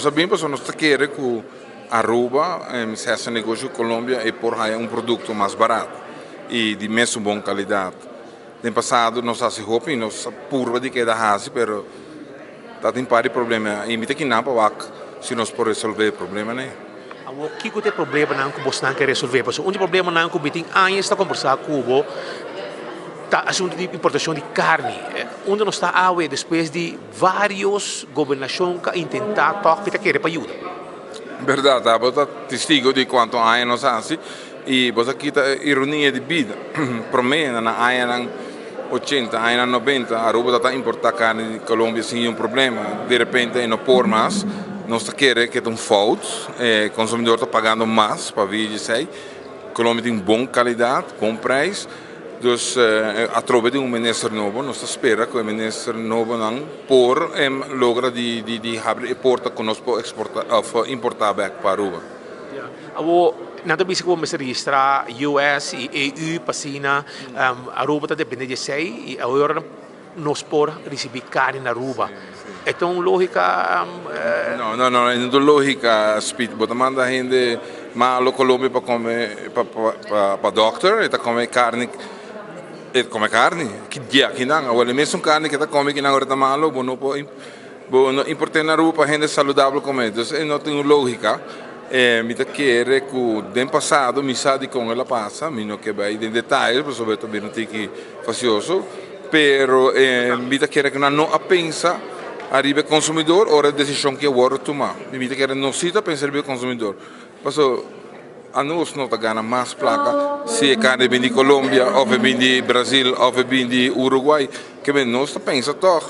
Nos a bin pasobra nos ta kere ku Aruba si hasi negoshi ku Colombia e por haya un produkto mas barato i di mesun bon kalidat. Den pasado nos hasi hopi i nos a purba di keda hasi pero ta tin par di problema i mi ta kinan pa wak si nos por resolve e problemanan ei. Awor kiko ta e problemanan ku bosnan ke resolve? Pasobra un di e problemanan ku mi tin añas ta kombersá ku bo ta asuntu di importashon di karni. Unda nos ta awe despues di Varios gobernashon ka intentá tòg mi ta kere pa yuda. Bèrdat, abo ta testigo di kuantu aña nos hasi i bo ta kita e ironia di bida. Promé na añanan ochenta, añanan nobenta, Aruba ta ta importá karni di Colombia sin niun problema. Di repente e no por mas. Nos ta kere ke ta un fout. E konsumidor ta pagando mas pa via di esei. Colombia tin bon kalidat, bon preis. Dus atrobe di un minister nobo nos ta spera ku e minister nobonan por logra di di habri e porta ku nos por eksporta òf importá bèk pa Aruba. Awor nan ta bisa ku bo mester registrá US i EU pa asina Aruba ta depende di esei i awor nos por risibí karni na Aruba. E ta un lógika? No, no, no, e no ta un lógika, Speed. Bo ta manda hende malo Colombia pa kome, pa, pa, pa dòkter, e ta kome karni, e ta kome karni. Ki dia kinan? Awor e mesun karni ke ta kome kinan ora e ta malo, bo no por, bo no import'é na Aruba pa hende saludabel kome. Dus e no tin un lógika. E mi ta kere ku den pasado mi sa dikon el a pasa, mi no ke bai den detaye pasobra e ta bira un tiki fasioso, pero e mi ta kere ku nan no a pensa ariba e konsumidor ora e desishon ki a wòrdu tuma. Mi ta kere nos si ta pensa riba e konsumidor, pasobra anos no ta gana mas plaka si e karni bin di Colombia òf e bin di Brazil òf e bin di Uruguay, ke men nos ta pensa tòg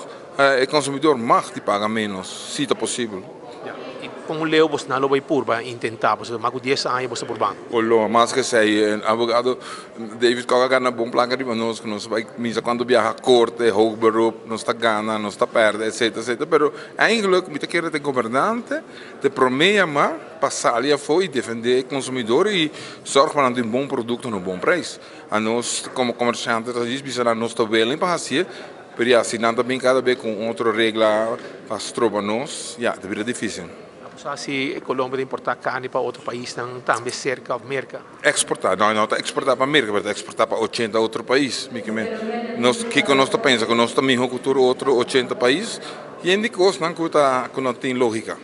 e konsumidor mag di paga ménos si ta posibel. Ya, i kon leu bosnan lo bai purba intentá? Pasobra mas ku dies aña bos ta purbando. Olo, mas ku esei, e abogado David Kok a gana bon plaka riba nos, ku nos bai misa kuantu biaha korte, hoog beroep, nos ta gana, nos ta pèrdè, etsetera, etsetera. Pero eigenlik mi ta kere ta e gobernante ta e promé yamá pa sali afó i defendé e konsumidor i sòrg pa nan tin bon produkto na un bon preis. Anos komo komersiante ta djis bisa nan nos ta willing pa hasié. Pero ya, si nan ta bin kada be ku un otro regla pa stroba nos, ya, ta bira difísil. Bo sa si Colombia ta importá karni pa otro paisnan tambe serka òf Merka? Eksportá? No, no ta eksportá pa Merka, pero ta eksportá pa ochenta otro pais. Mi ke men, nos, kiko nos ta pensa? Ku nos ta mihó ku tur otro ochenta pais? Yen di kosnan ku ta, ku no tin lógika.